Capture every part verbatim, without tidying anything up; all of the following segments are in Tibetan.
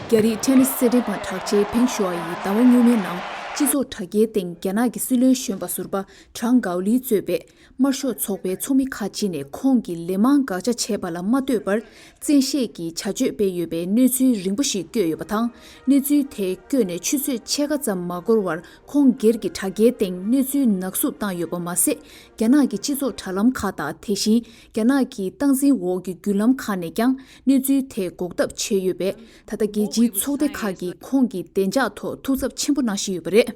རྒྱ་རིགས་ཊེ་ནིས་རྩེད་འགྲན་པ་གྲགས་ཅན་ཕེང་ཞུ་ཨ་ཡིས་ཟླ་བ་སྔོན་མའི་ནང་སྤྱི་ཚོགས་དྲ་རྒྱའི་སྟེང་རྒྱ་ནག་གི་སྲིད་བློན་གཞོན་པ་ཟུར་པ་ཁྲང་གའོ་ལི་གཙོས་པའི་དམར་ཤོག་ཚོགས་པའི་ཚོགས་མི་ཁག་ཅིག་ནས་ཁོང་གིས་ལན་མང་དགག་བྱ་བྱས་པ་ལ་མ་ལྟོས་པར། བཙན་ཤེད་ཀྱིས་བྱ་སྤྱོད་སྤེལ་ཡོད་པའི་གནས་ཚུལ་རིང་པོ་ཞིག་བཀོད་ཡོད་པ་དང་། གནས་ཚུལ་དེ་བཀོད་ནས་ཆུ་ཚོད་ཕྱེད་ཀ་ཙམ་མ་འགོར་བར། ཁོང་སྒེར་གྱི་དྲ་རྒྱའི་སྟེང་གནས་ཚུལ་ནག་བསུབ་བཏང་ཡོད་པ་མ་ཟད། རྒྱ་ནག་གི་སྤྱི་ཚོགས་དྲ་ལམ་ཁག་དང་། དེ་བཞིན་རྒྱ་ནག་གི་སྟངས་འཛིན་འོག་གི་བརྒྱུད་ལམ་ཁག་ནས་ཀྱང་གནས་ཚུལ་དེ་འགོག་ཐབས་བྱས་ཡོད་པས། ད་ལྟ་རྒྱལ་སྤྱིའི་ཚོགས་སྡེ་ཁག་གིས་ཁོང་གི་བདེ་འཇགས་ཐོག་ཐུགས་འཚབ་ཆེན་པོ་གནང་བཞིན་ཡོད་པ་རེད།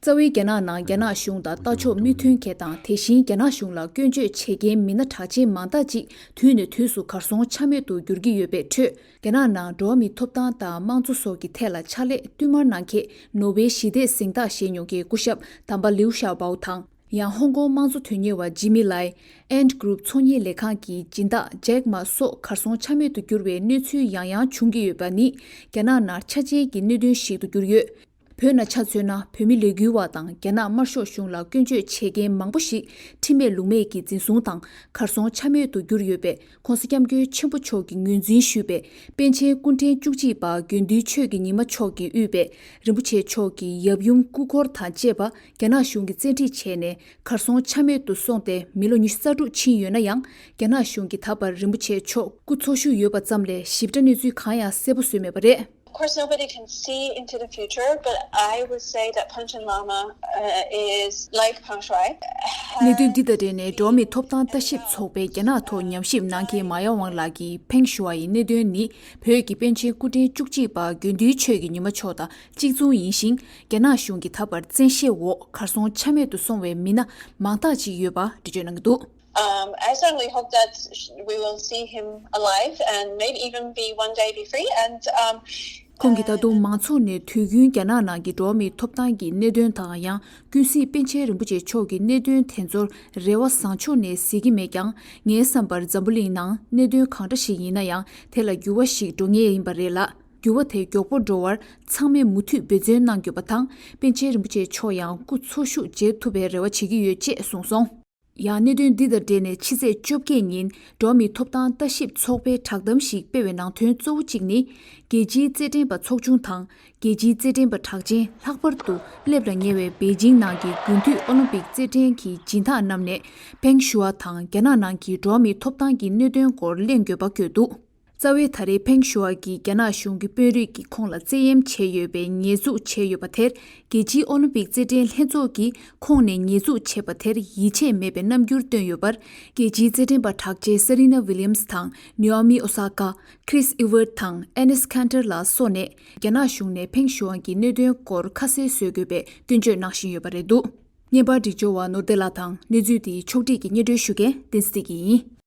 རྩ་བའི་རྒྱ་ནག་ནང་རྒྱ་ནག་གཞུང་དང་ལྟ་ཕྱོགས་མི་མཐུན་མཁན་དང་། དེ་བཞིན་རྒྱ་ནག་གཞུང་ལ་སྐྱོན་བརྗོད་བྱེད་མཁན་མི་སྣ་གྲགས་ཅན་མང་དག་ཅིག་དུས་ནས་དུས་སུ་གར་སོང་ཆ་མེད་དུ་འགྱུར་གྱི་ཡོད་པའི་ཁྲོད། རྒྱ་ནག་ནང་འགྲོ་བ་མིའི་ཐོབ་ཐང་དང་དམངས་གཙོ་སོགས་ཀྱི་ཐད་ལ་ཕྱག་ལས་བསྟུད་མར་གནང་མཁན་ནོ་བེལ་ཞི་བདེའི་གཟེངས་རྟགས་བཞེས་མྱོང་མཁན་སྐུ་ཞབས་དམ་པ་ལིའུ་ཞའོ་པའོ་དང་། ཡང་ཧོང་ཀོང་དམངས་གཙོ་དོན་གཉེར་བ་ཇི་མི་ལའེ། ཨེན་ཀུ་རུབ་ཚོང་གཉེར་ལས་ཁང་གི་སྦྱིན་བདག་ཇེག་མ་སོགས་གར་སོང་ཆ་མེད་དུ་གྱུར་བའི་གནས་ཚུལ་ཡང་ཡང་བྱུང་གི་ཡོད་པ་ནི། རྒྱ་ནག་ནང་འཆར་ཅན་གྱི་གནད་དོན་ཞིག་ཏུ་གྱུར་ཡོད། བོད་ནང་ཆ་མཚོན་ན། བོད་མི་ལས་འགུལ་བ་དང་རྒྱ་ནག་དམར་ཤོག་གཞུང་ལ་སྐྱོན་བརྗོད་བྱེད་མཁན་མང་པོ་ཞིག་ཁྲིམས་མེད་ལུགས་མེད་ཀྱིས་འཛིན་བཟུང་དང་གར་སོང་ཆ་མེད་དུ་གྱུར་ཡོད་པས། ༸གོང་ས་༸སྐྱབས་མགོན་ཆེན་པོ་མཆོག་གིས་ངོས་འཛིན་ཞུས་པའི་པཎ་ཆེན་སྐུ་ཕྲེང་བཅུ་གཅིག་པ་དགེ་འདུན་ཆོས་ཀྱི་ཉི་མ་མཆོག་གིས་དབུས་པའི་རིན་པོ་ཆེ་མཆོག་གི་ཡབ་ཡུམ་སྐུ་འཁོར་དང་བཅས་པ་རྒྱ་ནག་གཞུང་གིས་བཙན་ཁྲིད་བྱས་ནས་གར་སོང་ཆ་མེད་དུ་སོང་སྟེ་མི་ལོ་ཉི་ཤུ་རྩ་དྲུག་ཕྱིན་ཡོད་ན་ཡང་། རྒྱ་ནག་གཞུང་གིས་ད་བར་རིན་པོ་ཆེ་མཆོག་སྐུ་འཚོ་བཞུགས་ཡོད་པ་ཙམ་ལས་ཞིབ་ཕྲ་གནས་ཚུལ་གང་ཡང་གསལ་པོ་བཟོས་མེད་པ་རེད། Of course, nobody can see into the future, but I would say that Panchen Lama uh, is like Peng Shuai. གནད་དོན་འདི་དང་འབྲེལ་ནས་འགྲོ་བ་མིའི་ཐོབ་ཐང་ལྟ་ཞིབ་ཚོགས་པས་རྒྱ་ནག་ཐོག་ཉམས་ཞིབ་གནང་མཁན་མཱ་ཡ་ཝང་ལགས་ཀྱིས་ཕེང་ཞུ་ཨའི་གནད་དོན་ནི་བོད་ཀྱི་པཎ་ཆེན་སྐུ་ཕྲེང་བཅུ་གཅིག་པ་དགེ་འདུན་ཆོས་ཀྱི་ཉི་མ་མཆོག་དང་གཅིག་མཚུངས་ཡིན་ཞིང་། རྒྱ་ནག་གཞུང་གིས་ད་བར་བཙན་ཤེད་འོག་གར་སོང་ཆ་མེད་དུ་སོང་བའི་མི་སྣ་མང་དག་ཅིག་ཡོད་པ་འགྲེལ་བརྗོད་གནང་གི་འདུག། Um, I certainly hope that sh- we will see him alive and maybe even be one day be free. And um, ཁོང་གིས་ད་དུང་མང་ཚོགས་ནས་དུས་རྒྱུན་རྒྱ་ནག་ནང་གི་འགྲོ་བ་མིའི་ཐོབ་ཐང་གི་གནད་དོན་དང་། ཡང་ཀུན་གཟིགས་པཎ་ཆེན་རིན་པོ་ཆེ་མཆོག་གི་གནད་དོན་དེ་ཚོར་རེ་བ་བཟང་ཕྱོགས་ནས་གཟིགས་ཀྱི་མེད་ཀྱང་། ངའི་བསམ་པར་འཛམ་བུ་གླིང་ནང་གནད་དོན་གང་འདྲ་ཞིག་ཡིན་ན་ཡང་དེ་ལ་འགྱུར་བ་ཞིག་འགྲོ་ངེས་ཡིན་པ་རེད་ལ། འགྱུར་བ་དེ་མགྱོགས་པོ་འགྲོ་བར་ཚང་མས་མུ་མཐུད་འབད་བརྩོན་གནང་དགོས་པ་དང་། པཎ་ཆེན་རིན་པོ་ཆེ་མཆོག་ཡང་སྐུ་འཚོ་བཞུགས་མཇལ་ཐུབ་པའི་རེ་བ་བྱེད་ཀྱི་ཡོད་ཅེས་གསུངས་སོང་། ཡང་གནད་དོན་འདི་དང་འབྲེལ་ནས་ཕྱི་ཚེས་བཅོ་བརྒྱད་ཉིན་འགྲོ་བ་མིའི་ཐོབ་ཐང་ལྟ་ཞིབ་ཚོགས་པས་བསྒྲགས་གཏམ་ཞིག་སྤེལ་བའི་ནང་དོན་གཙོ་བོ་གཅིག་ནི། རྒྱལ་སྤྱིའི་རྩེད་འགྲན་པ་ཚོགས་ཆུང་དང་། རྒྱལ་སྤྱིའི་རྩེད་འགྲན་པ་གྲགས་ཅན་ལྷག་པར་དུ་སླེབས་ལ་ཉེ་བའི་པེ་ཅིང་ནང་གི་དགུན་དུས་ཨོ་ལིམ་པིག་རྩེད་འགྲན་གྱི་སྦྱིན་བདག་རྣམས་ནས་ཕེང་ཞུ་ཨ་དང་རྒྱ་ནག་ནང་གི་འགྲོ་བ་མིའི་ཐོབ་ཐང་གི་གནད་དོན་སྐོར་གླེང་དགོས་པ་བཀོད་འདུག། རྩ་བའི་ད་རེས་ཕེང་ཞུ་ཨ་གིས་རྒྱ་ནག་གཞུང་གི་དཔོན་རིགས་ཀྱིས་ཁོང་ལ་བཙན་གཡེམ་བྱས་ཡོད་པའི་ཉེས་འཛུགས་བྱས་ཡོད་པ་དེར། རྒྱལ་སྤྱིའི་ཨོ་ལིམ་པིག་རྩེད་འགྲན་ལྷན་ཚོགས་ཀྱིས་ཁོང་ནས་ཉེས་འཛུགས་བྱས་པ་དེར་ཡིད་ཆེས་མེད་པའི་རྣམ་འགྱུར་བཏོན་ཡོད་པར། རྒྱལ་སྤྱིའི་རྩེད་འགྲན་པ་གྲགས་ཅན་སེ་རི་ན་ཝི་ལི་ཡམ་སི་དང་ནེའོ་མི་ཨོ་ས་ཀ། ཁི་རིས་ཨི་ཝར་དང་ཨེ་ནེས་ཁན་ཏར་ལ་སོགས་ནས། རྒྱ་ནག་གཞུང་ནས་ཕེང་ཞུ་ཨ་གི་གནད་དོན་སྐོར་ཁ་གསལ་བཟོ་དགོས་པའི་སྐྱོན་བརྗོད་གནང་བཞིན་ཡོད་པ་རེད་འདུག། བརྙན་པར་སྒྲིག་སྦྱོར་བ་ནོར་བདེ་ལགས་དང་། གནས་ཚུལ་འདི་ཕྱོགས་སྒྲིག་གིས་སྙན་སྒྲོན་ཞུ་མཁན་བསྟན་འཛིན་བདེ་སྐྱིད་ཡིན།